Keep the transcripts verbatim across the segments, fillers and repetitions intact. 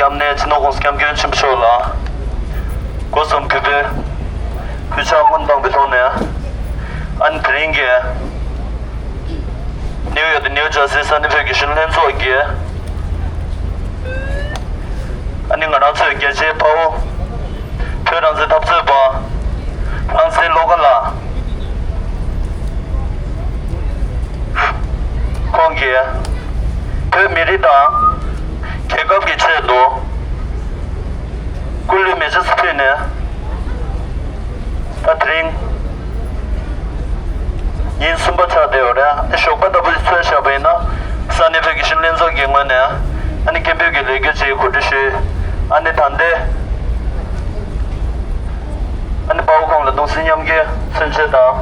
སྐྱབས་གནས་སྤྱི་ནོར་༸གོང་ས་༸སྐྱབས་མགོན་ཆེན་པོ་མཆོག་ལ་སྒོ་གསུམ་གུས་པས་གུས་ཕྱག་སྔོན་བཏང་བའི་ཐོག་ནས། ཨ་ནི་དེ་རིང་གི་ནིའུ་ཡོག་དང་ནིའུ་ཇར་སིའི་ས་གནས་བོད་ཀྱི་གཞོན་ལྷན་ཚོགས་ཀྱིས། ཨ་ནི་ང་རང་ཚོའི་རྒྱལ་གཅེས་དཔའ་བོ། བོད་རང་བཙན་འཐབ་རྩོད་པ། རང་བཙན་བློ་དགའ་ལགས། ཁོང་གིས་བོད་མི་རིགས་དང་རྒྱལ་ཁབ་ཀྱི་ཆེད་དུ་སྐུ་ལུས་མེ་མཆོད་ཕུལ་ནས། ད་དེ་རིང་ཉིན་གསུམ་པ་ཆགས་བསྡད་ཡོད་རེད། ཨ་ནི་ཞོགས་པ་ལྟ་བུ་ཞིག་འཚོལ་བཞག་པ་ཡིན་ན། ས་གནས་བོད་ཀྱི་གཞོན་ལྷན་ཚོགས་ཀྱི་ངོས་ནས་ཨ་ནི་སྐད་འབོད་ཀྱི་ལས་འགུལ་ཅིག་གོ་སྒྲིག་ཞུས། ཨ་ནི་ད་ལྟའི་ཨ་ནི་དཔའ་བོ་ཁོང་ལ་གདུང་སེམས་མཉམ་སྐྱེད་མཚོན་ཆེད་དང་།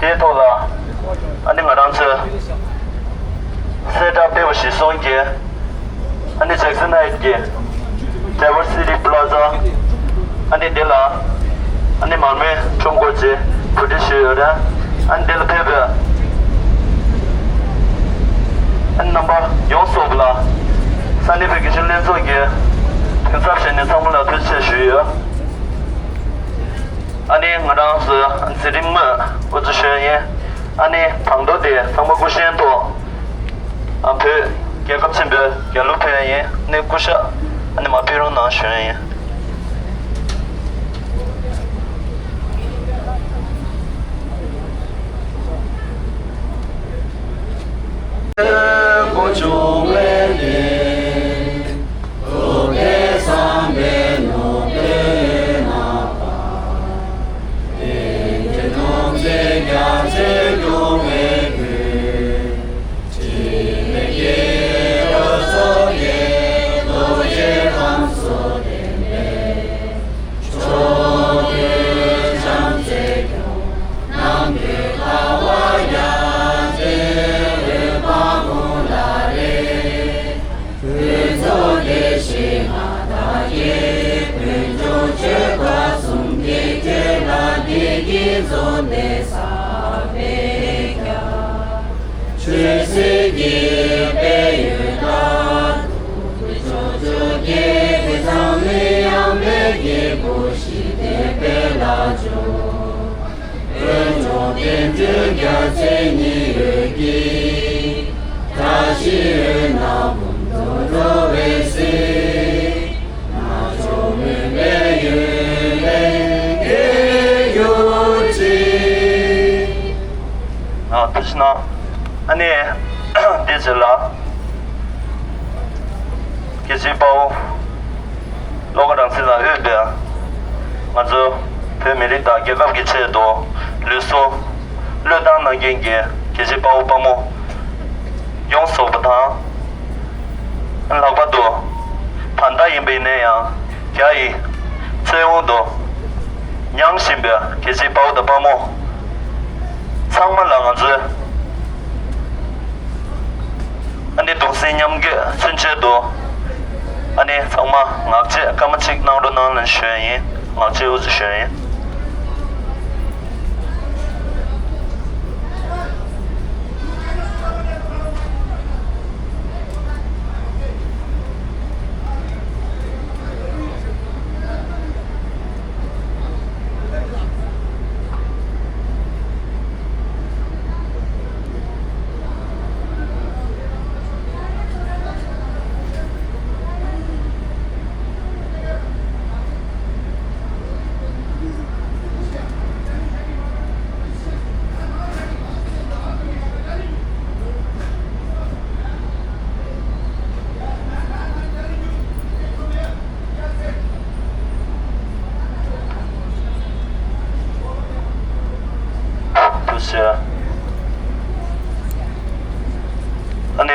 དེའི་ཐོག་ལ་ཨ་ནི་ང་རང་ཚོས་གསལ་བསྒྲགས་སྤེལ་བ་གཞིར་བཟུང་གིས། ཨ་ནི་ཇེག་སན་ཧའེཊ་ཀྱི་Diversity Plaza། ཨ་ནི་འདི་ལ་ཨ་ནི་མར་མེའི་ཁྲོམ་སྐོར་ཅིག་གོ་སྒྲིག་ཞུས་ཡོད་རེད། ཨ་ནི་འདི་ལ་ཕེབས་པའི་ཨ་ནི་རྣམ་པ་ཡོངས་སུ་ལ་ས་གནས་བོད་ཀྱི་གཞོན་ལྷན་ཚོགས་ཀྱི་མགྲིན་ཚབ་བྱས་ནས་ཚང་མ་ལ་ཐུགས་རྗེ་ཆེ་ཞུས་ཡོད། ཨ་ནི་ང་རང་ཚོའི་འཛིན་རིམ་དངོས་དབུ་འཛུགས་ཞུ་ཡ་ཡིན། ཨ་ནི་དང་ཐོག་དེ་ཚང་མ་སྐུ་བཞེངས་ཐོག་ཨ་བོད་རྒྱལ་ཁབ་ཆེན་པོའི་རྒྱལ་གླུ་ཕུལ་ཡ་ཡིན། ཨ་ནི་སྐུ་ཞབས་ཨ་ནི་མར་ཕུལ་རོགས་གནང་ཞུ་ཡ་ཡིན། ཆོས་སྲིད་ཀྱི་དཔལ་ཡོན་དང་། ཕྱོགས་བཅུའི་རྒྱལ་ཁམས་ཚང་མའི་ཡང་མེས་རྒྱལ་པོ་ཞིག་དེ་སྤེལ་ལ་འཇུག་དཀོན་མཆོག་དཔལ་སྤྲུལ་རྒྱལ་མཚན་ཉིད་འོད་ཀྱིས། བཀྲ་ཤིས་འོད་སྣང་འབུམ་དུ་འགྲོ་བའི་ཚེ། ཨ། ཐུགས་རྗེ་གནང་། ཨ་ནི་དེ་རྗེས་ལ་རྒྱལ་གཅེས་དཔའ་བོ་བློ་དགའ་རང་བཙན་ལགས་དབུས་པའི་ང་ཚོ་བོད་མི་རིགས་དང་རྒྱལ་ཁབ་ཀྱི་ཆེད་དུ་ལུས་སྲོག་བློས་བཏང་གནང་མཁན་གྱི་རྒྱལ་གཅེས་དཔའ་བོ་དཔའ་མོ་ཡོངས་རྫོགས་པ་དང་། ལྷག་པར་དུ་ད་ལྟ་ཡིན་པ་ཡིན་ན་ཡང་རྒྱ་ཡི་བཙན་འོག་ཏུ་མྱངས་བཞིན་པའི་རྒྱལ་གཅེས་དཔའ་བོ་དང་དཔའ་མོ་ཚང་མ་ལ་ང་ཚོས་ཨ་ནི་གདུང་སེམས་མཉམ་སྐྱེད་མཚོན་ཆེད་དུ། ཨ་ནི་ཚང་མ་ངག་བཅད་སྐར་མ་གཅིག་གནང་རོགས་གནང་ལན་ཞུ་ཡ་ཡིན། ངག་བཅད་དབུ་འཛུགས་ཞུ་ཡ་ཡིན། ཐུགས་རྗེ་ཆེ། ཨ་ནི་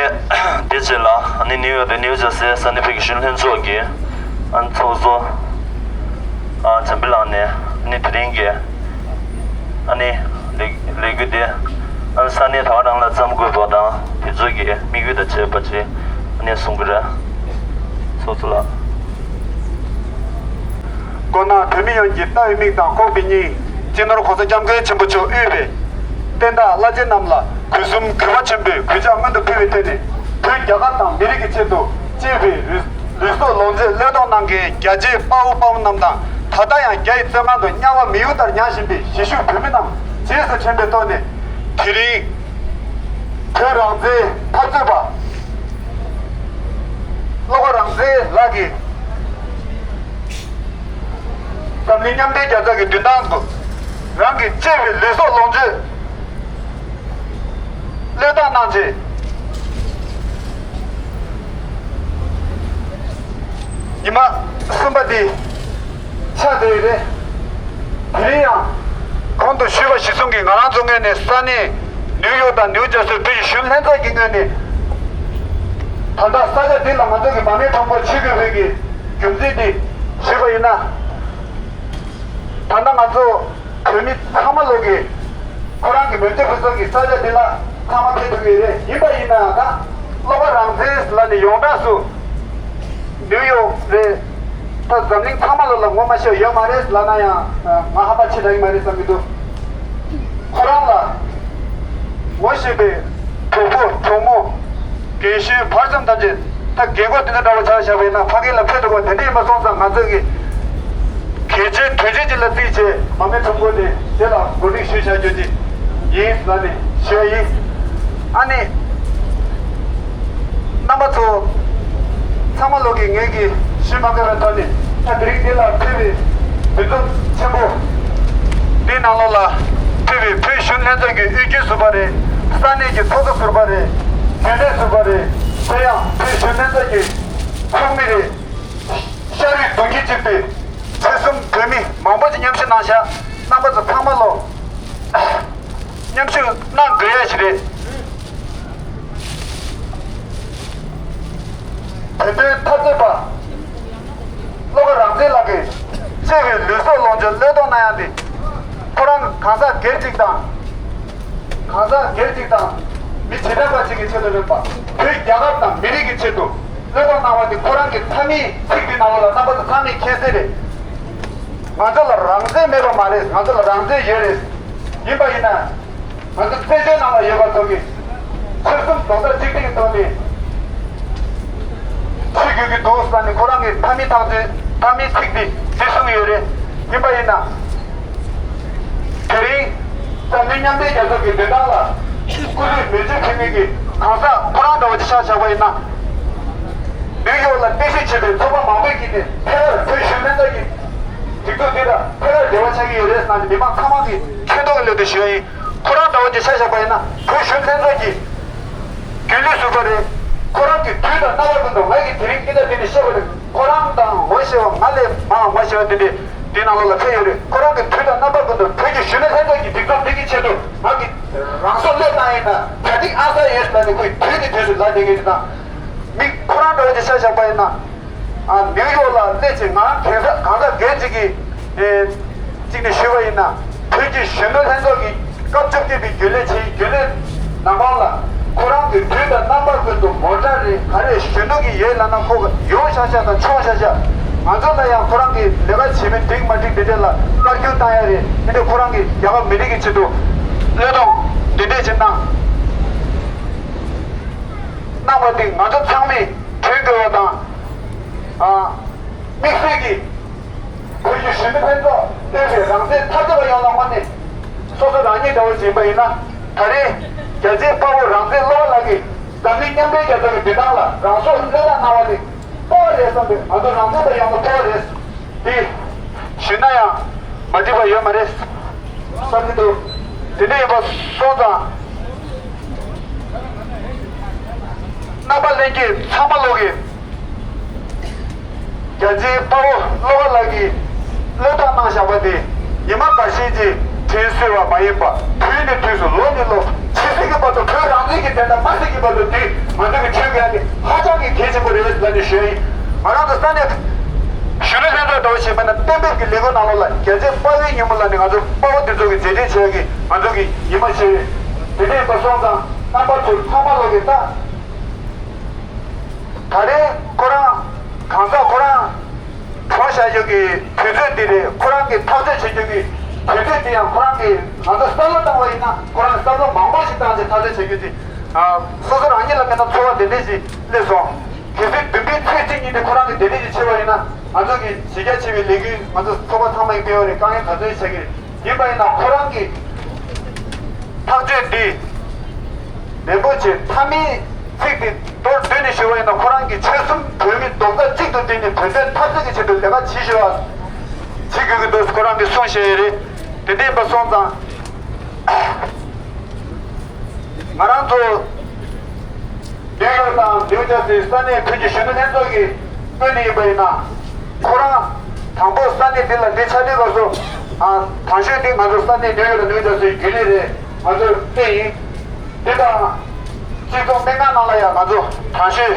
དེ་རྗེས་ལ་ཨ་ནི་ནིའུ་ཡོག་དང་ནིའུ་ཇར་སིའི་ས་གནས་བོད་ཀྱི་གཞོན་ལྷན་ཚོགས་ཀྱི་ཨ་ནི་ཚོགས་གཙོ་ཨ་འཇམ་དཔལ་ལགས་ནས་ཨ་ནི་དེ་རིང་གི་ཨ་ནི་ལས་ལས་འགུལ་དེ་ཨ་ནི་ས་གནས་ད་ག་རང་ལ་བརྩམས་དགོས་པ་དང་དེ་ཚོ་གི་དམིགས་ཡུལ་དང་བཅས་པ་ཅིག་ཨ་ནི་གསུང་གི་རེད། ཚོགས་གཙོ་ལགས། ཁོང་རྣམས་བོད་མི་ཡོངས་ཀྱི་ལྟ་བའི་མིག་དང་ལྐོག་པའི་སྙིང་། སྤྱི་ནོར་༸གོང་ས་༸སྐྱབས་མགོན་ཆེན་པོ་མཆོག་དབུས་པའི་བསྟན་བདག་བླ་ཆེན་རྣམས་ལ་གུས་གསུམ་གུས་པ་ཆེན་པོས་གུས་ཕྱག་སྔོན་དུ་ཕུལ་བའི་ཐད་ནས། བོད་རྒྱལ་ཁབ་དང་མི་རིགས་ཀྱི་ཆེད་དུ་གཅེས་པའི་རུས་ ལུས་སྲོག་ལོངས་སྤྱོད་བློས་གཏོང་གནང་མཁན་རྒྱལ་གཅེས་དཔའ་བོ་དཔའ་མོ་རྣམས་དང་། ད་ལྟ་ཡང་རྒྱ་ཡི་བཙོན་ཁང་དུ་དམྱལ་བ་མི་ཡུལ་ལྟར་མྱངས་བཞིན་པའི་གཞིས་བཞུགས་བོད་མི་རྣམས་རྗེས་སུ་དྲན་པའི་ཐོག་ནས། དེ་རིང་བོད་རང་བཙན་འཐབ་རྩོད་པ་བློ་དགའ་རང་བཙན་ལགས་ཀྱིས། འཛམ་གླིང་མཉམ་འབྲེལ་རྒྱལ་ཚོགས་ཀྱི་མདུན་ཐང་དུ་རང་གི་གཅེས་པའི་ལུས་སྲོག་ལོངས་སྤྱོད་བློས་བཏང་གནང་རྗེས། ཉི་མ་གསུམ་པ་འདི་ཆགས་བསྡད་ཡོད་རེད། དེ་རིང་ཡང་གོང་དུ་ཞུས་པ་གཞིར་བཟུང་གིས་ང་རང་ཚོ་ངོས་ནས་ས་གནས་ནིའུ་ཡོག་དང་ནིའུ་ཇར་སིར་བོད་ཀྱི་གཞོན་ལྷན་ཚོགས་ཀྱི་ངོས་ནས། ད་ལྟ་ས་ཆ་འདི་ལ་ང་ཚོ་གི་མར་མེ་ཁྲོམ་སྐོར་བྱེད་དགོས་པའི་གི་རྒྱུ་མཚན་འདི་ཞུས་པ་ཡིན་ན། ད་ལྟ་ང་ཚོ་བོད་མི་ཚང་མ་ལོག་གི་ཁོ་རང་གི་མེ་མདའ་ཕུན་ཚོགས་ཀྱི་ས་ཆ་འདི་ལ་ཚང་མ་ཕེབས་ཐུབ་ཀྱི་རེད། ཡིན་པ་ཡིན་ནའང་ད་བློ་དགའ་རང་བཙན་ལ་ནི་ཡོངས་གྲགས་སུ་ནིའུ་ཡོག་རེད། ད་འཛམ་གླིང་ཚང་མ་ལོག་ལ་ངོ་མ་ཤེས་ཡོད་མ་རེད་ལབ་ན་ཡང་ང་ཧ་པ་ཆེ་དྲགས་ཡིན་མ་རེད་བསམ་གྱི་འདུག་ཁོ་རང་ལ་ངོ་ཤེས་པའི་གྲོགས་པོ་གྲོགས་མོ། རྒན་གཞོན་བར་གསུམ་ཐམས་ཅད་ད་རྒན་གོག་དེ་འདྲ་འདྲ་བོ་ཆགས་བཞག་པ་ཡིན་ན་ཕ་གི་ལ་ཕེབས་ཐུབ་པ་དེ་འདྲ་ཡིན་པ་སོང་ཙང་ང་ཚོ་གི་གལ་ཆེའི་དོན་ཆེན་ཅིག་ལ་བརྩིས་བྱས་མར་མེ་ཁྲོམ་སྐོར་དེ་དེ་ལ་གོ་སྒྲིག་ཞུས་བྱ་རྒྱུ་ཅིག་ཡིན་ལབ་ནས་ཞུ་ཡ་ཡིན། ཨ་ནི་རྣམ་པ་ཚོ་ཚང་མ་ལོག་གི་ངེད་ཀྱི་ཞུ་མ་དགོས་པའི་ཐོག་ནས་ད་དེ་རིང་འདི་ལ་ཕེབས་པའི་འདུ་འཛོམས་ཆེན་པོ་འདིའི་ནང་ལོགས་ལ་ཕེབས་པའི་བོད་གཞོན་ལྷན་ཚོགས་ཀྱི་དབུས་རྒྱུན་ཟུར་པ་རེད། ས་གནས་ཀྱི་ཚོགས་གཙོ་ཟུར་པ་རེད། རྒྱུན་ལས་ཟུར་པ་རེད། དེ་ཡང་བོད་གཞོན་ལྷན་ཚོགས་ཀྱི་ཚོགས་མི་རེད། ཤ་རུས་གདུང་རྒྱུད་གཅིག་པའི་ཆོལ་གསུམ་བོད་མི་མང་པོ་ཅིག་མཉམ་ཞུགས་གནང་ཤག་རྣམ་པ་ཚོ་ཚང་མ་ལོ་མཉམ་ཞུགས་གནང་དགོས་ཡ་ཞིག་རེད། བོད་དོན་འཐབ་རྩོད་པ་བློ་དགའ་རང་བཙན་ལགས་ཀྱིས་གཅེས་པའི་ལུས་སྲོག་ལོངས་སྤྱོད་བློས་གཏོང་གནང་ཡ་འདི་ཁོ་རང་གང་ཟག་སྒེར་གཅིག་དང་། གང་ཟག་སྒེར་གཅིག་དང་མི་བྱེ་བྲག་པ་ཅིག་གི་ཆེད་དུ་མིན་པ། བོད་རྒྱལ་ཁབ་དང་མི་རིགས་ཀྱི་ཆེད་དུ་བློས་གཏོང་གནང་བ་དེ་ཁོ་རང་གི་མཐའ་མའི་ཚིག་འདི་ནང་ལོགས་ལ་རྣམ་པ་ཚོ་ཚང་མས་མཁྱེན་གསལ་རེད། ང་ཚོ་ལ་རང་བཙན་མེད་པ་མ་རེད། ང་ཚོ་ལ་རང་བཙན་ཡོད་རེད། ཡིན་པ་ཡིན་ན་ང་ཚོ་བཙན་བྱོལ་ནང་ལ་ཡོད་པ་ཚོ་གིས་ཆོལ་གསུམ་རྡོག་རྩ་གཅིག་སྒྲིལ་གྱི་ཐོག་ནས་ཤི་དགོས་ཀྱི་འདུག་ཟེར་ནས་ཁོ་རང་གི་མཐའ་མའི་ཐག་གཅོད་མཐའ་མའི་ཚིག་འདི་འདི་གསུངས་ཡོད་རེད། ཡིན་པ་ཡིན་ན། དེ་རིང་འཛམ་གླིང་མཉམ་འབྲེལ་རྒྱལ་ཚོགས་ཀྱི་མདུན་ཐང་ལ་སྐུ་ལུས་མེ་མཆོད་ཕུལ་མཁན་གྱི་གང་ཟག་ཁོ་རང་འདྲ་བོ་ཅིག་ཆ་བཞག་པ་ཡིན་ན། ནིའུ་ཡོག་ལ་རྟེན་གཞི་བྱས་པའི་ཚོགས་པ་མང་པོས་ཀྱིས་ནི་ཕལ་ཆེར་བོད་གཞོན་ལྷན་ཚོགས་ཀྱི་སྒྲིག་འཛུགས་འདི་དང་ཕལ་ཆེར་འབྲེལ་བ་ཆགས་ཀྱི་ཡོད་རེད་ཟེར་ནས་མི་མང་ཚང་མ་གིས་མཁྱེན་རྟོགས་ཀྱི་ལོས་དེ་ཞུ་ཡ་ཡིན། ཁོ་རང་འདྲ་བོ་ཅིག་ཆ་བཞག་པ་ཡིན་ན་བོད་གཞོན་ལྷན་ཚོགས་ཀྱི་རྒྱུན་ལས་ཟུར་པ་རེད། ཁོ་རང་གིས་དུས་དང་རྣམ་པ་ཀུན་ཏུ་ང་གིས་དེ་རིང་འདི་དང་དེ་ནས་བཤད་པ་རེད། ཁོ་རང་དང་ངོ་ཤེས་པ་ང་ལས་མང་ངོ་ཤེས་པ་དེ་འདྲས་དེའི་ནང་ལོགས་ལ་ཕེབས་ཡོད་རེད། ཁོ་རང་གིས་དུས་དང་རྣམ་པ་ཀུན་ཏུ་བོད་ཀྱི་གཞོན་ནུ་ལྷན་ཚོགས་ཀྱི་སྒྲིག་འཛུགས་འདི་གི་ཆེད་དུ་ང་གིས་རང་སྲོག་བློས་བཏང་ཡིན་ན་གྲ་སྒྲིག་ཨ་གསར་ཡོད་ཟེར་ནས་ཁོས་དུས་ནས་དུས་སུ་ལབ་བསྡད་མཁན་དེ་དང་། མི་ཁོ་རང་འདྲ་བོ་ཅིག་ཆ་བཞག་པ་ཡིན་ན། ཨ་ནིའུ་ཡོག་ལ་སླེབས་ཚེ་ང་གང་ཟག་གང་ཟག་སྒེར་གཅིག་གིས་ཨེ་གཅིག་ནས་ཞུས་པ་ཡིན་ན། བོད་ཀྱི་གཞོན་ནུ་ལྷན་ཚོགས་ཀྱི་སྐབས་བཅོ་བརྒྱད་པའི་རྒྱུན་ལས་ཆེན་རྒྱུན་ལས་ནང་ལ་ཁོ་རང་གི་དུས་དང་རྣམ་པ་ཀུན་ཏུ་མོ་ཊ་རེད། ག་རེ་གཞོན་ནུ་གི་ཡོད་ལབ་ན་ཁོ་གི་ཡོང་ཤག་ཤག་དང་མཆོང་ཤག་ཤག་ང་ཚོ་ལ་ཡང་ཁོ་རང་གི་ལས་ཀ་བྱེད་མི་འགྲིག་མ་འགྲིག་འདི་འདྲ་ལ་བཀའ་བཀྱོན་བཏང་ཡ་རེད། འདི་འདྲ་ཁོ་རང་གི་རྒྱལ་ཁབ་མི་རིགས་ཀྱི་ཆེད་དུ་བློས་གཏོང་འདི་འདྲ་བྱེད་སྟངས་གནང་བ་འདི་ང་ཚོ་ཚང་མས་དྲན་དགོས་པ་དང་། ཨ་དམིགས་བསལ་གྱིས་བོད་ཀྱི་གཞོན་ནུ་ལྷན་ཚོགས་བསྟན་པའི་རང་བཙན་འཐབ་རྩོད་པ་ཡོངས་ལ་དངོས་གནས་སོ་སོ་རང་ཉིད་འདྲ་བོ་ཡིན་པ་ཡིན་ན། ད་རེས་རྒྱལ་གཅེས་དཔའ་བོ་རང་བཙན་བློ་དགའ་ལགས་ཀྱིས་འཛམ་གླིང་མཉམ་འབྲེལ་རྒྱལ་ཚོགས་ཀྱི་མདུན་ཐང་ལ་རང་སྲོག་བློས་བཏང་གནང་བ་དེ་སྤོབས་པ་རེད་བསམ་པའི། ང་ཚོ་རང་བཙན་པ་ཡོངས་ལ་སྤོབས་པ་རེད། དེ་ཞུས་ན་ཡང་མ་འགྲིག་པ་ཡོད་མ་རེད་བསམ་གྱི་འདུག་དེ་འདྲ་ཡིན་པ་སོང་ཙང་རྣམ་པ་ལྷན་རྒྱས་ཚང་མ་ལོག་གིས། རྒྱལ་གཅེས་དཔའ་བོ་བློ་དགའ་ལགས་ཀྱིས་བློས་བཏང་གནང་བཞག་པ་དེ་ཉི་མ་འགའ་ཤས་ཀྱི་དྲན་གསོ་བ་མ་ཡིན་པ། དུས་ནས་དུས་སུ་ལོ་ནས་ལོ་ཇི་སྲིད་ཀྱི་བར་དུ་བོད་རང་བཙན་གྱི་བདེན་མཐའ་མ་གསལ་གྱི་བར་དུ་དེ་ང་ཚོ་གི་ཆོས་ཀྱི་ཨ་ནི་ཧ་ཅང་གི་གལ་ཆེན་པོ་རེད་ལབ་ནས་ཞུ་ཡ་ཡིན། ང་རང་ཚོ་ས་གནས་གཞོན་ནུ་ལྷན་ཚོགས་འདྲ་བོ་བྱས་པ་ན་གཏན་འབེབས་ཀྱི་ལས་འགུལ་ནང་ལོགས་ལ་རྒྱལ་གཅེས་དཔའ་བོའི་ཉིན་མོ་ལ་ནི་ང་ཚོ་དཔའ་བོ་འདི་ཚོ་གི་མཛད་འཕྲིན་ཆེ་བ་གི་ང་ཚོ་གི་ཉི་མ་ཆེ་བས། དེ་འདྲ་ཡིན་པ་སོང་ཙང་རྣམ་པ་ཚོ་ཚང་མ་ལོག་གིས་ད། ད་རེས་ཁོ་རང་གང་ཟག་ཁོ་རང་གྲོངས་བཞག་རྒྱུ་གི་དུས་ཚོད་འདི་རེད། ཁོ་རང་གི་འཐབ་རྩོད་བྱེད་རྒྱུ་གི་དུས་ཚོད་འདི་ཡང་ཁོ་རང་གི་ང་ཚོ་བསམ་བློ་བཏང་བ་ཡིན་ན་ཁོ་རང་བསམ་བློ་མང་པོ་ཞིག་བཏང་རྗེས་འཐབ་རྩོད་བྱེད་རྒྱུ་དེ་སོ་སོ་རང་ཉིད་ལ་དཔེར་ན་ཚོར་བ་དེ་འདྲས་ཞིག་སླེབས་སོང་། དེ་ཚོའི་བདུན་པའི་ཚེས་གཅིག་ཉིན་དེ་ཁོ་རང་གི་བདེ་ལེགས་ཀྱི་ཆེ་བ་ཡིན་ན། ང་ཚོ་གི་གཞི་རྒྱ་ཆེ་བའི་ལས་འགུལ་ང་ཚོ་ཚོགས་པ་ཚང་མ་ཡིས་སྤེལ་བ་རེད། དཀའ་ངལ་ག་ཚོད་བྱ་གི་རེད། ཡིན་པ་ཡིན་ན་ཁོ་རང་གི་ཐག་གཅོད་འདི་ནན་པོ་བྱས། མཐའ་མའི་ཚིག་འདི་མདོར་བསྡུས་ནས་ཞུ་བ་ཡིན་ན། ཁོ་རང་གི་ཆོལ་གསུམ་བོད་མི་རྡོག་རྩ་གཅིག་ཏུ་བསྒྲིལ་ནས་བོད་དོན་འཐབ་རྩོད་ཀྱི་ཆེད་དུ་ལས་ཀ་བྱེད་ཤེས་པ་བྱེད་དགོས་ཀྱི་འདུག་ཁོ་རང་གིས་གསུངས་བཞག་ཡོད་རེད། དེ་འདྲ་ཡིན་པ་སོང་ཙང་། ང་རང་ཚོ་ནིའུ་ཡོག་དང་ནིའུ་ཇར་སི་ས་གནས་བོད་ཀྱི་གཞོན་ནུ་ལྷན་ཚོགས་ཀྱི་ངོས་ནས་ཡིན་པ་ཡིན་ན། ཁོ་རང་དང་པོ་ས་གནས་འདི་ལ་འདི་ཆ་འདི་སྐབས་སུ། ཨ། དང་ཤོས་འདི་ང་ཚོ་ས་གནས་ནིའུ་ཡོག་དང་ནིའུ་ཇར་སིའི་རྒྱུན་ལས་རེད། ང་ཚོ་སླེབས་ཡིན། འདི་དང་སྤྱི་ཚོགས་སྨན་ཁང་ནང་ལ་ཡང་ང་ཚོ་དང་ཤོས་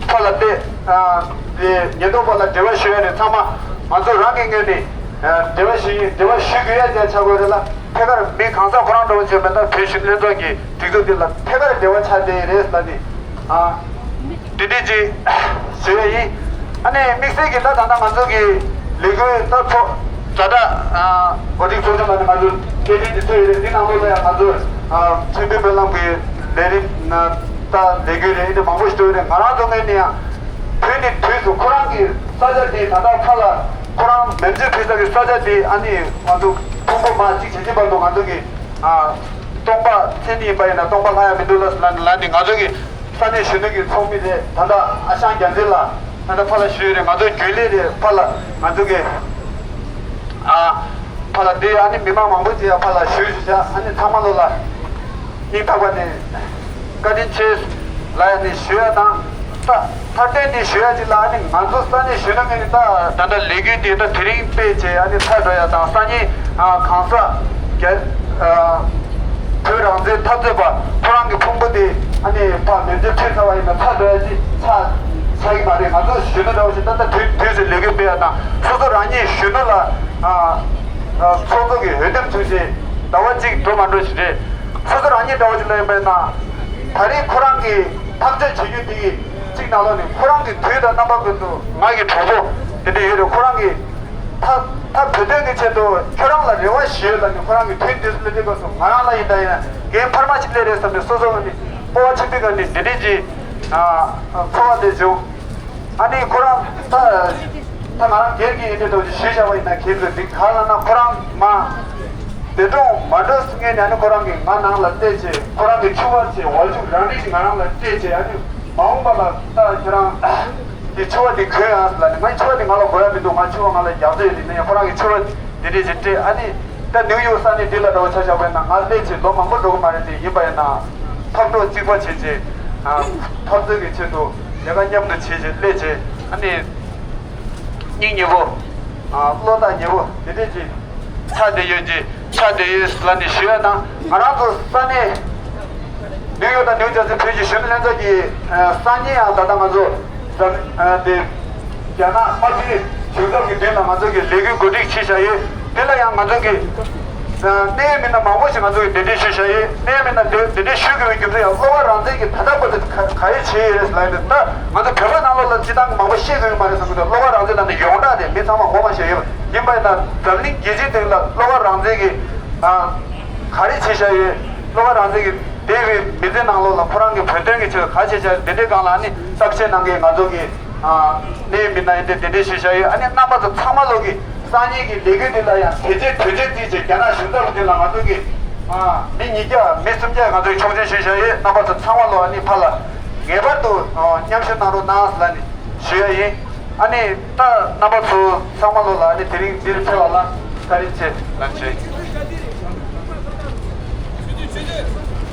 ཕར་ལ་བལྟས། ཨ། དེ་ཉེན་རྟོག་པ་ལ་འབྲེལ་བ་ཞུ་ཡ་རེད། ཚང་མ་ང་ཚོ་རང་གི་ངོས་ནས་འབྲེལ་བ་ཞུ་ཡིན། འབྲེལ་བ་ཞུ་དགོས་ཡ་ཅིག་ཆགས་ཀྱི་ཡོད་རེད་ལ། ཐད་ཀར་མི་གང་ཟག་ཁོ་རང་འདྲ་བོ་བྱས་མེད་ན། བོད་གཞོན་ནུ་ལྷན་ཚོགས་ཀྱི་སྒྲིག་འཛུགས་འདི་ལ་ཐད་ཀར་འབྲེལ་བ་ཆགས་བསྡད་ཡོད་རེད་ལབ་ནས། ཨ། དེ་འདྲ་ཅིག་ཞུ་ཡ་ཡིན། ཨ་ནི་དམིགས་བསལ་གྱི་ད་ད་ལྟ་ང་ཚོ་གི་ལས་འགུལ་ད་ཚོགས་ཛ་དྲག་ཨ། གོ་སྒྲིག་ཚོགས་ཆུང་ལ་ནི་ང་ཚོ་སྐད་འཕྲིན་དེ་ཚོ་ཡོད་རེད། འདི་ནང་ལོགས་ལ་ཡང་ང་ཚོ། ཨ། མཆོད་འབུལ་སྨོན་ལམ་གྱི་ལས་རིམ་ན་ད་ལས་འགུལ་རེད། འདི་མང་པོ་ཞིག་འགྲོ་ཡོད་རེད། ང་རང་ཚོ་ངོས་ནས་ཡང་དུས་ནས་དུས་སུ་ཁོ་རང་གི་ས་ཆ་དེ་ད་ལྟ་ཕར་ལ་ཁོ་རང་མེ་མཆོད་ཕུལ་ས་གི་ས་ཆ་དེ། ཨ་ནི་ང་ཚོ་ཕུང་པོ་མར་གཅིག་བྱེད་ཀྱི་བར་དུ་ང་ཚོ་གི། ཨ། སྟོང་པ་མཚན་ཉིད་ཡིན་པ་ཡིན་ན་སྟོང་པ་ལྷག་ཡ་མི་འདུག་ལ་ལ་ནི་ང་ཚོ་གི་ས་གནས་གཞོན་ནུ་གི་ཚོགས་མི་རེད། ད་ལྟ་ཨ་ཞང་རྒྱལ་མཚན་ལགས་ད་ལྟ་ཕར་ལ་བཞུགས་ཡོད་རེད། ང་ཚོ་རྒྱུན་ལས་རེད། ཕར་ལ་ང་ཚོ་གི། ཨ། ཕར་ལ་བསྡད། ཨ་ནི་མི་མང་མང་པོ་ཅིག་ཡང་ཕར་ལ་བཞུགས་བཞུགས་བཞག་ཨ་ནི་ཚང་མ་ལོ་ལ་སྙིང་ཐག་པ་ནས་བཀའ་དྲིན་ཆེ་ལབ་ཡ་ནི་ཞུ་ཡ་དང་། ད་མཐའ་དོན་འདི་ཞུ་ཡ་ཅིག་ལ། ཨ་ནི་ང་ཚོ་ས་གནས་གཞོན་ནུ་ངོས་ནས་ད་ད་ལྟ་ལས་འགུལ་འདི་ད་དེ་རིང་སྤེལ་བྱས། ཨ་ནི་ཚར་འགྲོ་ཡ་དང་། སང་ཉིན། ཨ། གང་ཟག་རྒྱ། ཨ། བོད་རང་བཙན་འཐབ་རྩོད་པ་ཁོ་རང་གི་ཕུང་པོ་དེ་ཨ་ནི་ཕར་མེ་མཆོད་ཕུལ་ཚར་བ་ཡིན་ན་ཚར་འགྲོ་ཡ་ཅིག་ཆགས་ཆགས་ཀྱི་མ་རེད། ང་ཚོ་གཞོན་ནུ་འདྲ་བོ་ཞིག་ད་ལྟ་དུས་དུས་སུ་ལས་འགུལ་སྤེལ་ཡ་དང་། སོ་སོ་རང་ཉིད་གཞོན་ནུ་ལ། ཨ། ཨ། ཚོགས་གཙོ་གི་འོས་འདེམས་ཚུད་ཆེད་ཟླ་བ་གཅིག་འགྲོ་མ་འགྲོ་ཞིག་རེད། སོ་སོ་རང་ཉིད་འདྲ་བོ་ཞིག་ལ་ཡིན་པ་ཡིན་ན། ད་རེས་ཁོ་རང་གིས་ཐག་གཅོད་བྱེད་རྒྱུ་དེ་གཅིག་ནང་ལོགས་ནས་ཁོ་རང་གི་དུས་དང་རྣམ་པ་ཀུན་ཏུ་ང་གི་གྲོགས་པོ་དེ་འདྲ་ཡོད་རེད། ཁོ་རང་གིས་ད་ད་བོད་དོན་གྱི་ཆེད་དུ་ཁྱོད་རང་ལ་རེ་བ་ཞུ་ལབ་ནས་ཁོ་རང་གི་དུས་འདི་ཚོ་སླེབས་དུས་སྐབས་སུ་ང་རང་ལ་ཡིན་ད་ཡིན་འགན་འཕར་མ་ཞིག་སླེབས་རེད་བསམ་ནས། སོ་སོ་ལ་ནི་སྤོབས་པ་ཆེན་པོའི་སྒང་ནས་འདི་འདྲས་ཀྱི་ཚོར་བ་འདི་བྱུང་། ཨ་ནི་ཁོ་རང་ད་ད་ང་རང་སྒེར་གྱི་ཡིན་དུས་འདྲ་བོ་ཞིག་ཞུས་བཞག་པ་ཡིན་ན། ཁྱེད་ཚོས་འདི་ག་ལབ་ན་ཁོ་རང་མ། འདས་གྲོངས་མ་འགྲོ་སྔོན་ནས་ཨ་ནི་ཁོ་རང་གིས་ང་ནང་ལ་སྤྲད་བྱས། ཁོ་རང་གི་ཕྱུ་པ་བྱས། ཝ་ལྕུག་རང་རིགས་ཤིག་ང་རང་ལ་སྤྲད་བྱས། ཨ་ནི་མ་འོངས་པ་ལ་ད་ཁྱེད་རང་གི་ཕྱུ་པ་འདི་གོན་ཨ་ལབ་ནས། ངའི་ཕྱུ་པ་འདི་ང་ལ་དགོས་ཡ་མི་འདུག་ང་ཕྱུ་པ་ང་ལ་རྒྱག་རྩིས་ཡོད་དེ་ནས། ཁོ་རང་གི་ཕྱུ་པ་འདི་འདྲས་ཅིག་སྤྲད། ཨ་ནི་ད་ནིའུ་ཡོག་ས་གནས་འདི་ལ་འདྲ་བོ་ཆ་བཞག་པ་ཡིན་ན། ང་སླེབས་བྱས་ལོ་མང་པོ་འགྲོ་གི་མ་རེད་དེ། ཡིན་པ་ཡིན་ན་འཐབ་གྲོགས་གཅིག་པ་བྱས་བྱས། ཨ། འཐབ་རྩོད་ཀྱི་ཆེད་དུ་ལས་ཀ་མཉམ་དུ་བྱས་བྱས་སླེབས་བྱས། ཨ་ནི་སྙིང་ཉེ་པོ། ཨ། བློ་ཐག་ཉེ་པོ་དེ་འདྲས་ཅིག་ཆགས་བསྡད་ཡོད་ཀྱི། ཆགས་བསྡད་ཡོད་ལབ་ནས་ཞུ་ཡ་དང་། ང་རང་ཚོ་ས་གནས་ནིའུ་ཡོག་དང་ནིའུ་ཇར་སི་བོད་ཀྱི་གཞོན་ནུ་ལྷན་ཚོགས་ཀྱི། ཨ། སང་ཉིན་ཡང་ད་ལྟ་ང་ཚོ་ཟམ། ཨ། དེ་རྒྱ་ནག་དམར་པོའི་གཞུང་ཚབ་ཀྱི་མདུན་ལ་ང་ཚོ་གི་ལས་འགུལ་གོ་སྒྲིག་བྱས་བཞག་ཡོད། དེ་ལ་ཡང་ང་ཚོ་གི། ཨ། གནད་ཡོད་མི་སྣ་མང་པོ་ཞིག་ང་ཚོ་གི་གདན་འདྲེན་ཞུས་བཞག་ཡོད། གནད་ཡོད་མི་སྣ་དེ་གདན་འདྲེན་ཞུ་དགོས་པའི་རྒྱུ་མཚན་ཡང་། གློ་བ་རང་བཙན་གྱིས་ད་ལྟ་བར་དུ་ག་ག་རེ་བྱས་ཡོད་རེད་ལབ་ཡོད་ན། ད་ང་ཚོ་བོད་པ་ནང་ལོགས་ལ་སྤྱི་བཏང་གི་མང་པོ་བཤད་དགོས་ཀྱི་མ་རེད་བསམ་གྱི་འདུག་གློ་བ་རང་བཙན་ལབ་ནས་ཡོངས་གྲགས་དེ་མི་ཚང་མ་ངོ་མ་ཤེས་ཡོད། ཡིན་པ་ཡིན་ན་འཛམ་གླིང་རྒྱལ་སྤྱིའི་སྟེང་ལ་གློ་བ་རང་བཙན་གྱིས། ཨ། ག་རེ་བྱས་བཞག་ཡོད། གློ་བ་རང་བཙན་གྱིས་འདས་པའི་མི་ཚེ་ནང་ལོགས་ལ་ཁོ་རང་གི་བོད་དོན་གྱི་ཆེད་དུ་ག་རེ་བྱས་བཞག་ཡོད། དེ་འདྲའི་སྒང་ལ་ཨ་ནི་གསལ་བཤད་གནང་མཁན་ང་ཚོ་གི། ཨ། གནད་ཡོད་མི་སྣ་ཡིན་ཏེ་དེ་འདྲའི་ཞུས་བཞག་ཡོད། ཨ་ནི་རྣམ་པ་ཚོ་ཚང་མ་ལོག་གི་སང་ཉིན་གྱི་ལས་འགུལ་འདི་ལ་ཡང་དེ་རྗེས་དོལ་རྗེས་རྩིས་བྱས། རྒྱ་ནག་གཞུང་ཚབ་ཀྱི་མདུན་ལ་ང་ཚོ་གི། ཨ། མི་ཉིས་བརྒྱ་མི་སུམ་བརྒྱ་ང་ཚོས་ཆོག་མཆན་ཞུས་བཞག་ཡོད། རྣམ་པ་ཚོ་ཚང་མ་ལོག་ཨ་ནི་ཕར་ལ་ངེས་པར་དུ། ཨ། མཉམ་ཞུགས་གནང་རོགས་གནང་ལབ་ནས་ཞུ་ཡ་ཡིན། ཨ་ནི་ད་རྣམ་པ་ཚོ་ཚང་མ་ལོག་ལ་ཨ་ནི་དེ་རིང་འདིར་ཕེབས་པ་ལ་བཀའ་དྲིན་ཆེ་ལབ་ཞུ་ཡ་ཡིན།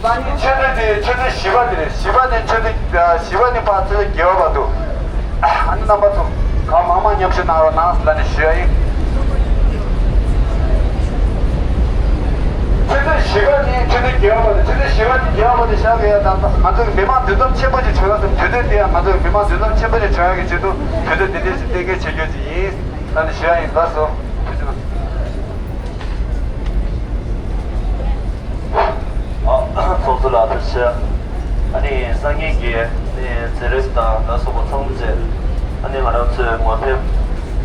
སང་ཉིན་ཆུ་ཚོད་དེ་ཆུ་ཚོད་བཞི་པ་དེ་རེད། བཞི་པ་ནས་ཆུ་ཚོད། ཨ། བཞི་པ་ནས་ཕར་ཆུ་ཚོད་བརྒྱད་པ་བར་དུ། ཨ་ནི་རྣམ་པ་ཚོ་གང་མང་མང་མཉམ་ཞུགས་གནང་རོགས་གནང་ལབ་ནས་ཞུ་ཡ་ཡིན། ཆུ་ཚོད་བཞི་པ་ནས་ཆུ་ཚོད་བརྒྱད་པ་བར་དུ། ཆུ་ཚོད་བཞི་པ་ནས་བརྒྱད་པ་བར་དུ་བཞག་གི་ཡ་དང་། ང་ཚོ་གི་མི་མང་འདུ་འཛོམས་ཆེན་པོ་ཅིག་བྱུང་ཡ་སོང་། དུས་ཚོད་དེ་ཡང་ང་ཚོ་གི་མི་མང་འདུ་འཛོམས་ཆེན་པོ་ཅིག་བྱུང་ཡ་གི་ཆེད་དུ་དུས་ཚོད་དེ་འདྲས་ཞིག་གཏན་འཁེལ་བྱེད་རྒྱུ་ཅིག་ཡིན་ལབ་ནས་ཞུ་ཡ་ཡིན། ལགས་སོ། ཐུགས་རྗེ་གནང་། ཨ། ཚོགས་གཙོ་ལགས་ཐུགས་རྗེ་ཆེ། ཨ་ནི་སང་ཉིན་གྱི་ཨ་ནི་མཛད་རིམ་དང་ལ་སོགས་པ་ཚང་མ་བཅས། ཨ་ནི་ང་རང་ཚོའི་ངོ་དེབ་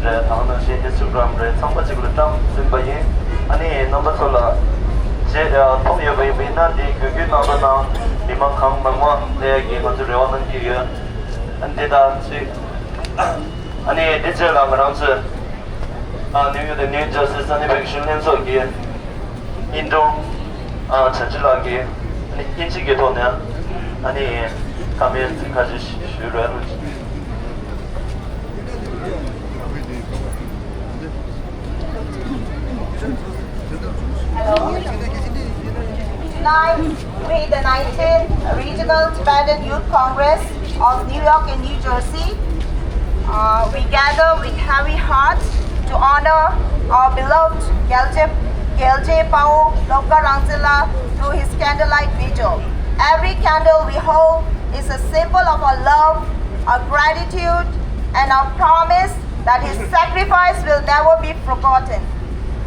རེད། ད་ག་ནང་བཞིན་ཨིན་སི་ཊ་གྷི་རམ་རེད། ཚང་མ་གཅིག་ལ་བཀྲམ་ཟིན་པ་ཡིན། ཨ་ནི་རྣམ་པ་ཚོ་ལ་རྗེས་མཐོང་ཡོད་པ་ཡིན་ན་འདི་རྒྱུན་སྐྱོང་གནང་རོགས་གནང་། མི་མང་གང་མང་མང་སླེབས་ཡ་གི་ང་ཚོས་རེ་བ་གནང་གི་ཡོད། འདི་དང་ཅིག་ཨ་ནི་འདི་རྗེས་ལ་ང་རང་ཚོས་ཨ་ནིའུ་ཡོག་དང་ནིའུ་ཇར་སི་ས་གནས་བོད་ཀྱི་གཞོན་ལྷན་ཚོགས་ཀྱི་དབྱིན་ཀྲུང་ཨ་དྲ་ཅི་ལགས་ཀྱིས་ཨ་ནི་དབྱིན་ཇི་གི་ཐོག་ནས་ཨ་ནི་བཀའ་མོལ་ཁ་ཤས་ཞུ་རོགས། Hello. Tonight, we, the nineteenth Regional Tibetan Youth Congress of New York and New Jersey, uh, we gather with heavy hearts to honor our beloved Gyalje, Gyalje Pao Lobka Rangzila through his candlelight vigil. Every candle we hold is a symbol of our love, our gratitude, and our promise that his sacrifice will never be forgotten.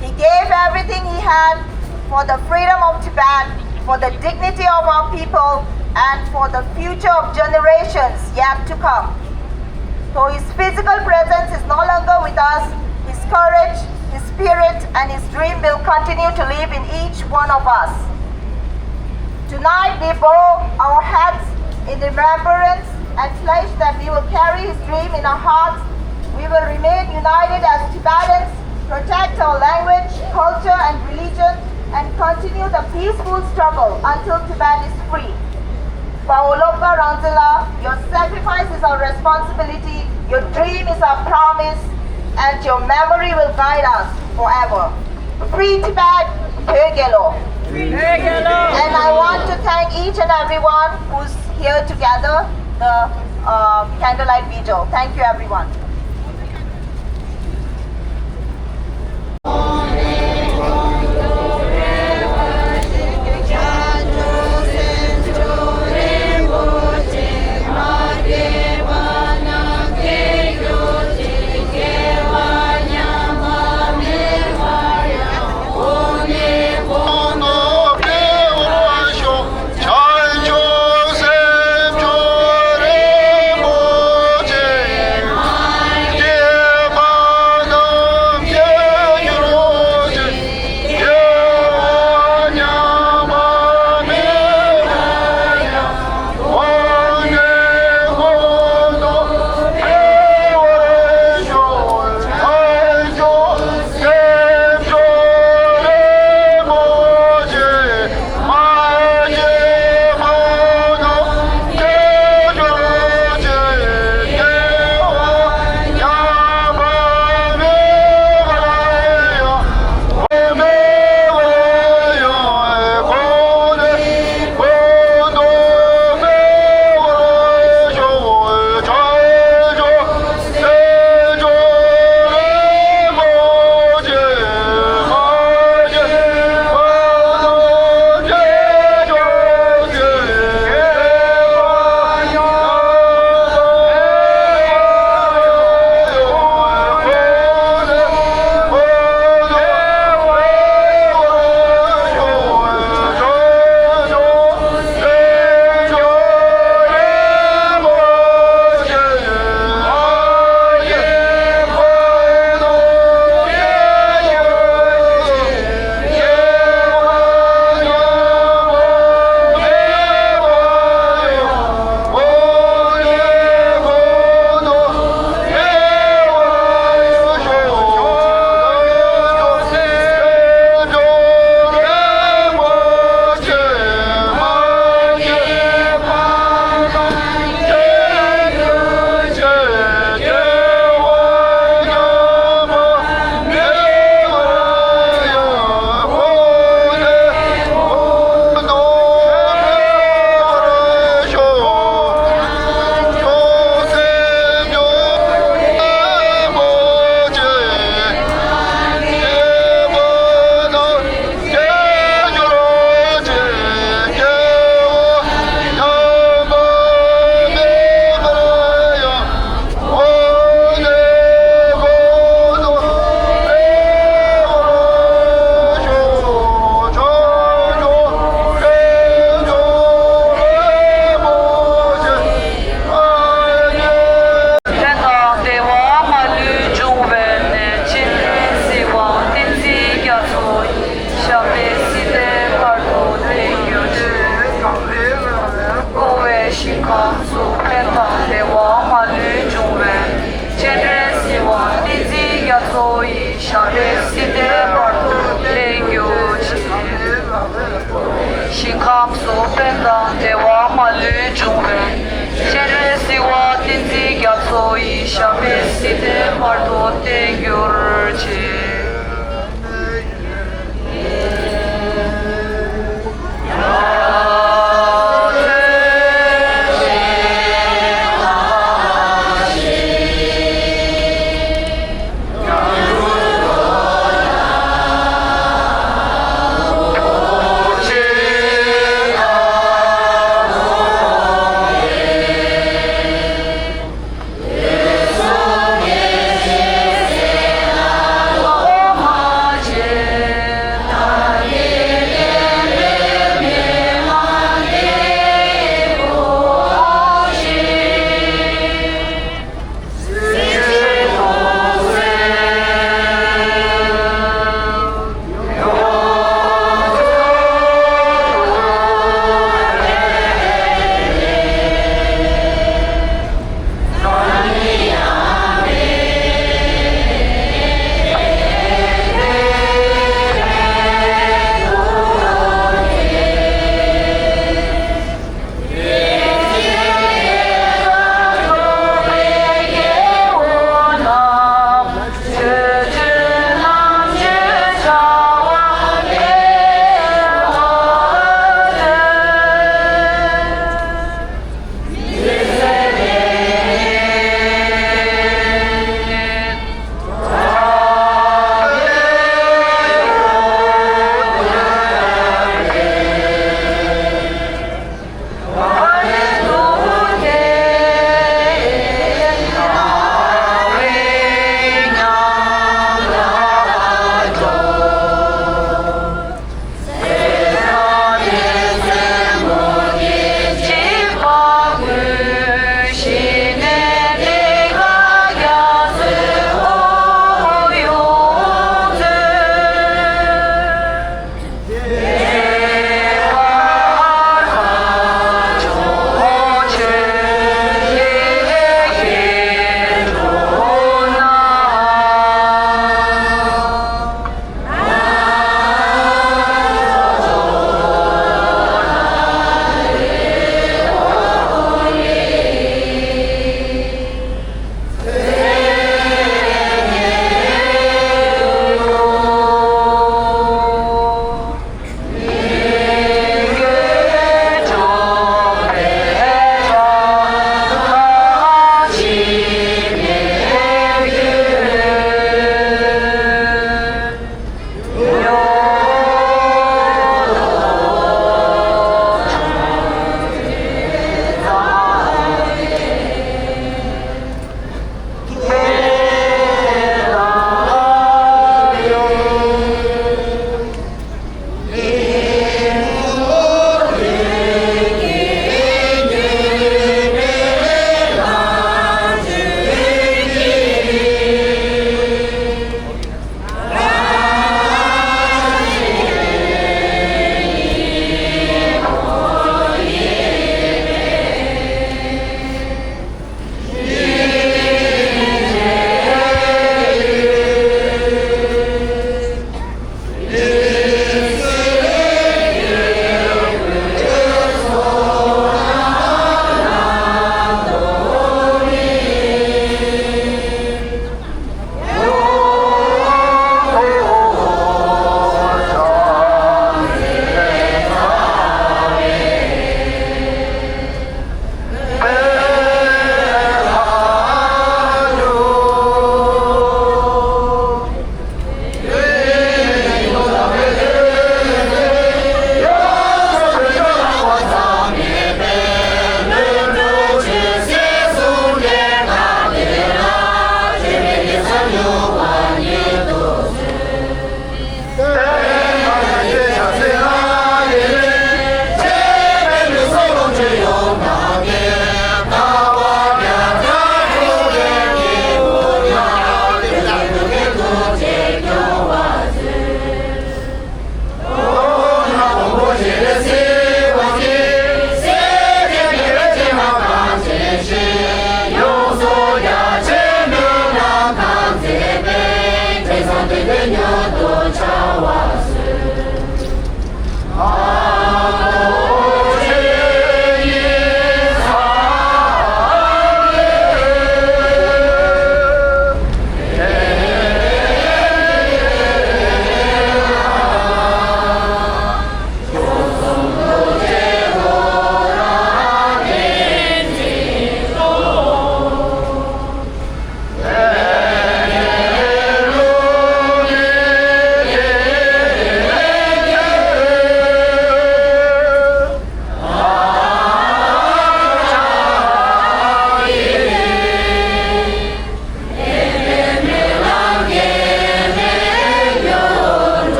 He gave everything he had for the freedom of Tibet, for the dignity of our people, and for the future of generations yet to come. Though his physical presence is no longer with us, his courage, his spirit, and his dream will continue to live in each one of us. Tonight we bow our heads in remembrance and pledge that we will carry his dream in our hearts. We will remain united as Tibetans, protect our language, culture, and religion, and continue the peaceful struggle until Tibet is free. Pao Lobka Rangzila, your sacrifice is our responsibility, your dream is our promise, and your memory will guide us forever. Free Tibet, Phögelo. And I want to thank each and everyone who's here together, the uh, candlelight vigil. Thank you, everyone.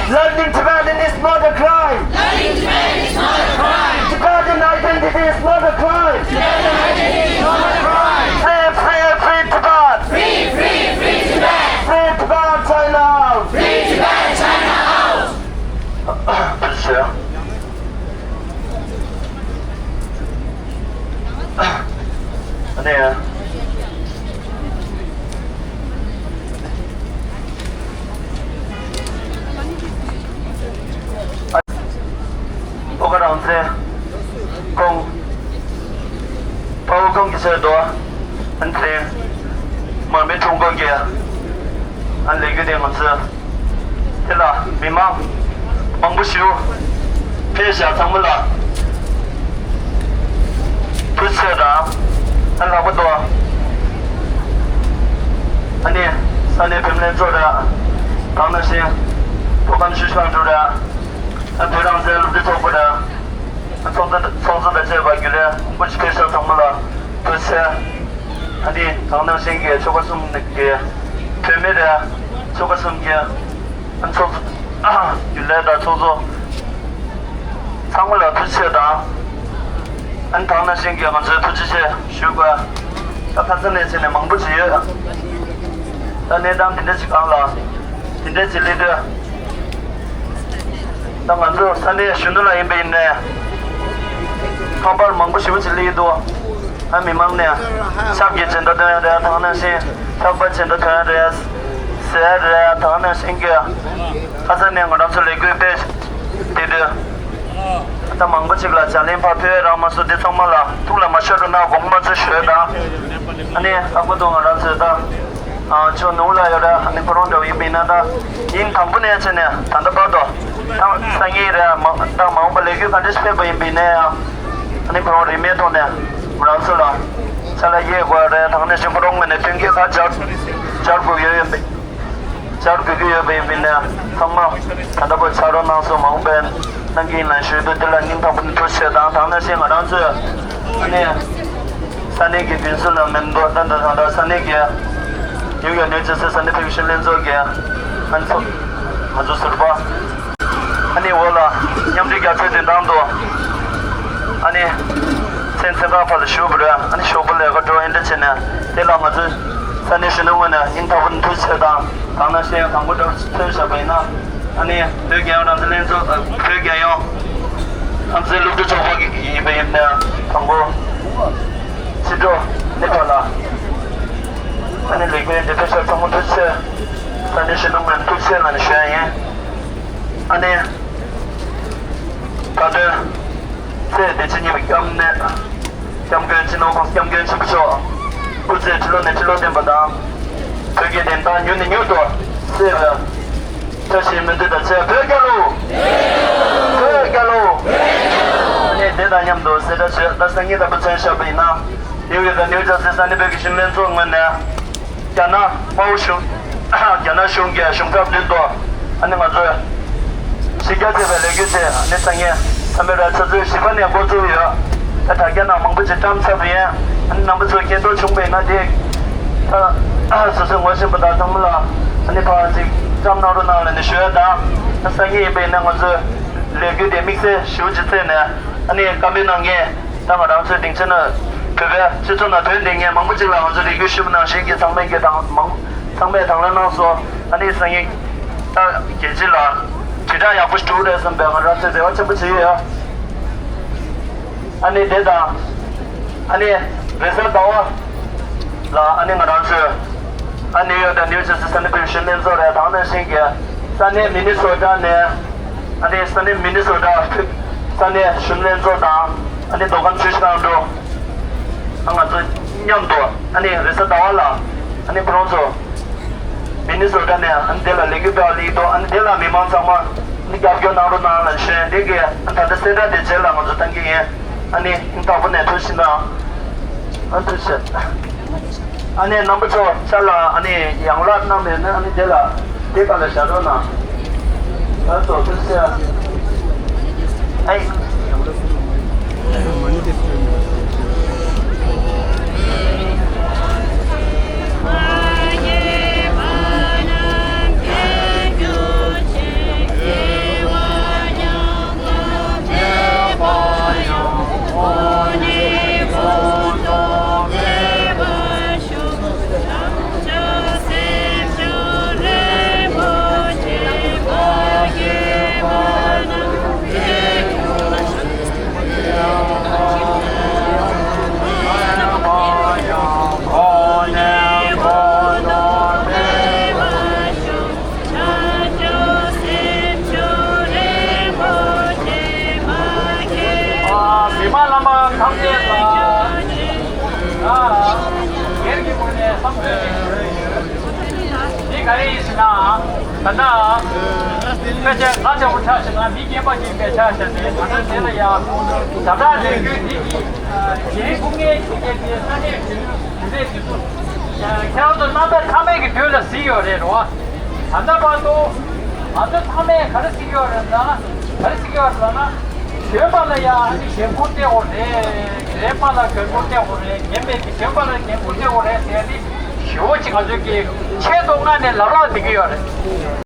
Learning Tibetan is not a crime. Learning Tibetan is not a crime. Tibetan identity is not a crime. Tibetan identity is not a crime. Free, free, free Tibet. Free, free, free Tibet. Free Tibet, China out. Free Tibet, China out. ཨ་ནི། ཨོ་ཁ་རང་བཙན། ཁོང་། དཔའ་བོ་ཁོང་གི་ཆེད་དུ། ཨན་ཚེ། མར་མེ་ཁྲོམ་སྐོར་གྱི། ཨན་ལས་འགུལ་དེ་ང་ཚོས། དེ་ལ་མི་མང་མང་པོ་ཞིག་ཕེབས་ཤག་ཚང་མ་ལ་ཐུགས་རྗེ་ཆེ་དང་། ཨ་ལྷག་པར་དུ་ཨ་ནི་ས་གནས་བུད་མེད་ལྷན་ཚོགས་དང་། དེ་ནང་བཞིན་མཐོ་སྒང་ཆུ་ཤུགས་ཁང་དྲུག་དང་། ཨ་བོད་རང་བཙན་སློབ་ཕྲུག་ཚོགས་པ་དང་། ཨ་ཚོགས་གཙོ་ཚོགས་གཙོ་དང་བཅས་པ་བརྒྱུད་ལས་མང་པོ་ཞིག་ཕེབས་ཤག་ཚང་མ་ལ་ཐུགས་རྗེ་ཆེ། ཨ་ནི་དེ་ནང་བཞིན་གྱི་ཆོལ་ཁ་གསུམ་གྱི་བུད་མེད་དང་ཆོལ་ཁ་གསུམ་གྱི་ཚོགས་གཙོ། རྒྱུན་ལས་དང་ཚོགས་གཙོ་ཚང་མ་ལ་ཐུགས་རྗེ་ཆེ་དང་། ཨ་ནི་དེ་ནང་བཞིན་གྱི་ང་ཚོས་ཐུགས་རྗེ་ཆེ་ཞུ་དགོས། ད་ཁ་སང་ནས་བྱས་ནས་མང་པོ་ཞིག་ཡོད། ད་གནས་སྟངས་དེ་འདྲ་ཞིག་སྒང་ལ་དེ་འདྲ་ཞིག་སླེབས་དུས། ད་ང་ཚོ་ས་གནས་གཞོན་ནུ་ལ་ཡིན་པ་ཡིན་ནའི། ཁང་པར་མང་པོ་ཞེ་པོ་ཅིག་སླེབས་འདུག་ཨ་མི་མང་ནས་ཤག་གི་སྦྱིན་བདག་དོན་རེད། དེ་ནང་བཞིན་ཤག་པ་སྦྱིན་བདག་དོན་རེད། ཟས་རེད། དེ་ནང་བཞིན་གྱི་ཁ་སང་ནས་ང་རང་ཚོ་ལས་འགུལ་སྤེལ་བསྡད་དུས། ད་མང་པོ་ཅིག་ལ་ལྗགས་ལན་ཕར་ཕུལ་རག་མ་སོང་། དེ་ཚང་མ་ལ་ཐུགས་ལ་མ་ཆགས་རོགས་གནང་དགོངས་པ་ཚོ་ཞུ་དང་། ཨ་ནི་ལྷག་པར་དུ་ང་རང་ཚོའི་ད། ཨ་ཅོ་ནུ་ལ་ཡོད་ར། ཨ་ནི་ཁོ་རང་འདྲ་བོ་ཡིན་པ་ཡིན་ན། ད་ཉིན་དང་པོ་ནས་བྱས་ནས་ད་ལྟ་བར་དུ། ད་སང་ཉིན་རེད། མ་ད་མ་འོངས་པ་ལས་འགུལ་ག་འདྲ་ཞིག་སྤེལ་བ་ཡིན་པ་ཡིན་ནའི་ཡང་། ཨ་ནི་ཁོ་རང་རིན་མེད་ཐོག་ནས་ང་རང་ཚོ་ལ་ཕྱག་ལས་ཡེད་དགོས་རེད། དེ་ནང་བཞིན་ཁོ་རང་ངོས་ནས་མཐུན་རྐྱེན་ག་སྦྱར་སྦྱར་དགོས་ཡོད་ཡིན་པ། སྦྱར་དགོས་ཀྱི་ཡོད་པ་ཡིན་པ་ཡིན་ནའི་ཚང་མ་ད་ལྟ་བར་ཕྱག་རོགས་གནང་སོང་། མ་འོངས་པའི་གནང་གི་ཡིན་ལབ་ཞུ་འདུག་དེ་ལ་སྙིང་ཐག་པ་ནས་ཐུགས་རྗེ་ཆེ་དང་། དེ་ནང་བཞིན་ང་རང་ཚོས་ཨ་ནི་ས་གནས་ཀྱི་མདུན་སུ་ལ་མེན་པོ་ད་ད་ད་ད་ས་གནས་ཀྱི་ཡུལ་ཡང་ནུས་ཅི་སི་ས་གནས་ཕིག་ཤིན་ལྷན་ཚོགས་ཀྱི་ཨན་ཚོགས་ང་ཚོ་ཟུར་པ་ཨ་ནི་འོག་ལ་མཉམ་འབྲེལ་རྒྱལ་ཚོགས་འཛིན་སྟངས་དུ་ཨ་ནི་མཚན་ཚེ་ཁག་ཕར་ལ་ཞུ་བར་ཨ་ནི་ཞོགས་པ་ལས་ཀ་འགྲོ་ཡིན་འདྲ་བྱས་ནས། དེ་ལ་ང་ཚོས་ས་གནས་གཞོན་ནུ་ངོས་ནས་སྙིང་ཐག་པ་ནས་ཐུགས་རྗེ་ཆེ་དང་། དེ་ནང་བཞིན་དང་པོ་འདྲ་ཐོན་བཞག་པ་ཡིན་ན། ཨ་ནི་བོད་རྒྱལ་ཡོངས་རང་བཙན་ལྷན་ཚོགས། ཨ་བོད་རྒྱལ་ཡོངས་རང་བཙན་སློབ་ཕྲུག་ཚོགས་པ་ཡིན་པ་ཡིན་ནའི་དང་པོ་ཕྱི་དྲོ་ནས་ཕར་ལ་ཨ་ནི་ལས་འགུལ་འདི་ཕེབས་ཤག་ཚང་མ་ཐུགས་རྗེ་ཆེ། ས་གནས་གཞོན་ནུ་ངོས་ནས་ཐུགས་རྗེ་ཆེ་ལབ་ནས་ཞུ་ཡ་ཡིན། ཨ་ནི་ད་དུང་ཚེ་འདི་ཕྱི་གཉིས་པའི་སྐྱབས་གནས། སྐྱབས་མགོན་སྤྱི་ནོར་༸གོང་ས་༸སྐྱབས་མགོན་ཆེན་པོ་མཆོག་སྐུ་ཚེ་ཁྲི་ལོ་ནས་ཁྲི་ལོ་བརྟན་པ་དང་། བོད་ཀྱི་བདེན་མཐའ་མྱུར་ནས་མྱུར་དུ་གསལ་བའི་བཀྲ་ཤིས་སྨོན་འདུན་དང་བཅས། བོད་རྒྱལ་ལོ། བོད་རྒྱལ་ལོ། ཨ་ནི་དེ་དང་མཉམ་དུ་གསལ་བསྒྲགས་ཞུ་ཡ། ད་སང་ཉིན་ད་བར་ཐོན་བཞག་པ་ཡིན་ན། ནིའུ་ཡོག་དང་ནིའུ་ཇར་སི་ས་གནས་བོད་ཀྱི་གཞོན་ནུ་ལྷན་ཚོགས་ངོས་ནས། རྒྱ་ནག་དམར་པོ་གཞུང་། རྒྱ་ནག་གཞུང་གི་གཞུང་ཚབ་མདུན་དུ་ཨ་ནི་ང་ཚོས་གཞི་རྒྱ་ཆེ་བའི་ལས་འགུལ་དེ་ཨ་ནི་སང་ཉིན་ས་མེ་ར་ཆུ་ཚོད་བཞི་པ་ནས་འགོ་བཙུགས་ཡོད། ད་དྲ་རྒྱ་ནང་མང་པོ་ཅིག་བཀྲམ་ཚར་བ་ཡིན། ཨ་ནི་རྣམ་པ་ཚོས་མཁྱེན་རྟོགས་བྱུང་བ་ཡིན་ན། དེ་ད་སོ་སོའི་ངོ་ཤེས་པ་དང་ཚང་མ་ལ་ཨ་ནི་ཕར་ཅིག་བཀྲམ་གནང་རོགས་གནང་ལབ་ནས་ཞུ་ཡ་དང་། ད་སང་ཉིན་ཡིན་པ་ཡིན་ན་ང་ཚོས་ལས་འགུལ་དེ་དམིགས་བསལ་ཞེ་པོ་ཅིག་བརྩིས་ནས་ཨ་ནི་བཀའ་མོལ་གནང་མཁན། ད་ང་རང་ཚོའི་སྡིངས་ཆ་ན་བོད་པའི་སྤྱི་ཚོགས་ནང་ཐོན་བསྡད་མཁན་མང་པོ་ཅིག་ལ་ང་ཚོས་ལས་འགུལ་ཞུས་པ་ནང་བཞིན་གྱི་ཚང་མས་ཀྱི་དང་མང་ཚང་མས་དང་ལེན་གནང་སོང་། ཨ་ནི་སང་ཉིན་ད་རྒྱལ་སྤྱི་ལ་དྲིལ་བསྒྲགས་ཡག་པོ་ཞིག་འགྲོ་གི་རེད་བསམ་པའི་ང་རང་ཚོས་རེ་བ་ཆེན་པོ་བྱེད་ཡོད། ཨ་ནི་དེ་དང་ཨ་ནི་རེས་གཟའ་ཟླ་བ་ལ་ཨ་ནི་ང་རང་ཚོས་ཨ་ནི་ནིའུ་ཡོག་དང་ནིའུ་ཇར་སི་ས་གནས་བོད་གཞོན་ལྷན་ཚོགས་རེད། དེ་ནང་བཞིན་གྱི་ས་གནས་མི་ནི་སོ་ཊ་ནས། ཨ་ནི་ས་གནས་མི་ནི་སོ་ཊ་ས་གནས་གཞོན་ལྷན་ཚོགས་དང་། ཨ་ནི་མདོ་ཁམས་ཆུ་བཞི་སྒང་དྲུག་ཨ་ང་ཚོ་མཉམ་དུ་ཨ་ནི་རེས་གཟའ་ཟླ་བ་ལ་ཨ་ནི་ཁོ་རང་ཚོ་མི་ནི་སོ་ཊ་ནས་ཨ་ནི་དེ་ལ་ལས་འགུལ་སྤེལ་བ་སླེབས་འདུག་ཨ་ནི་དེ་ལ་མི་མང་ཚང་མ་ཨ་ནི་རྒྱབ་སྐྱོར་གནང་རོགས་གནང་ལབ་ཞུ་ཡ་དེ་གི་ཨ་ད་ལྟ་གསལ་བསྒྲགས་དེ་རྗེས་ལ་ང་ཚོ་བཏང་གི་ཡིན། ཨ་ནི་སྙིང་ཐག་པ་ནས་ཐུགས་རྗེ་གནང་། ཨ་ཐུགས་རྗེ་ཆེ། ཨ་ནི་རྣམ་པ་ཚོ་ཅ་ལག་ཨ་ནི་ཡང་ལག་གནང་མེད་ན་ཨ་ནི་དེ་ལ་དེ་ག་ལ་བཞག་རོགས་གནང་། ཨ་ཚོ་ཐུགས་རྗེ་ཆེ། ཨེ། འདི་ག་རེ་ཡིན་ཟེར་ན། ད་ལྟ་དཔེ་ཆ་ལ་ཆ་བོ་ཆགས་ཤིག་ན་མི་རྒན་པ་ཅིག་དཔེ་ཆ་བཞག་ནས་ད་ལྟ་དེ་ལ་ཡང་ཛ་དྲག་ལས་འགུལ་འདི་གི་གཞན་སྐུ་ངལ་ཆེ་མཁན་དེ་ས་གནས་དུས་དུས་ཚོད་དེ་ཚོ་ཁྱེད་རང་ཚོ་རྣམ་པ་ཚང་མས་ཀྱི་དུས་ལ་གཟིགས་ཡོད་རེད་རོ། ད་ལྟ་བར་དུ་ང་ཚོ་ཚང་མས་ག་རེ་གཟིགས་ཡོད་རེད་ན། ག་རེ་གཟིགས་ཡོད་རེད་ན། གྱོན་པ་ལ་ཡང་ཨ་ནི་ཞེན་ཁོག་སྟེར་དགོས་རེད། རས་པ་ལ་གྱོན་ཁོག་སྟེར་དགོས་རེད། རྒན་པས་ཀྱི་གྱོན་པ་ལ་རྒན་ཁོག་སྟེར་དགོས་རེད་ཟེར་ནི་ཞེ་པོ་ཅིག་ང་ཚོས་ཀྱི་ཆེད་དུ་མངགས་ནས་ལབ་རོགས་བྱེད་ཀྱི་ཡོད་རེད།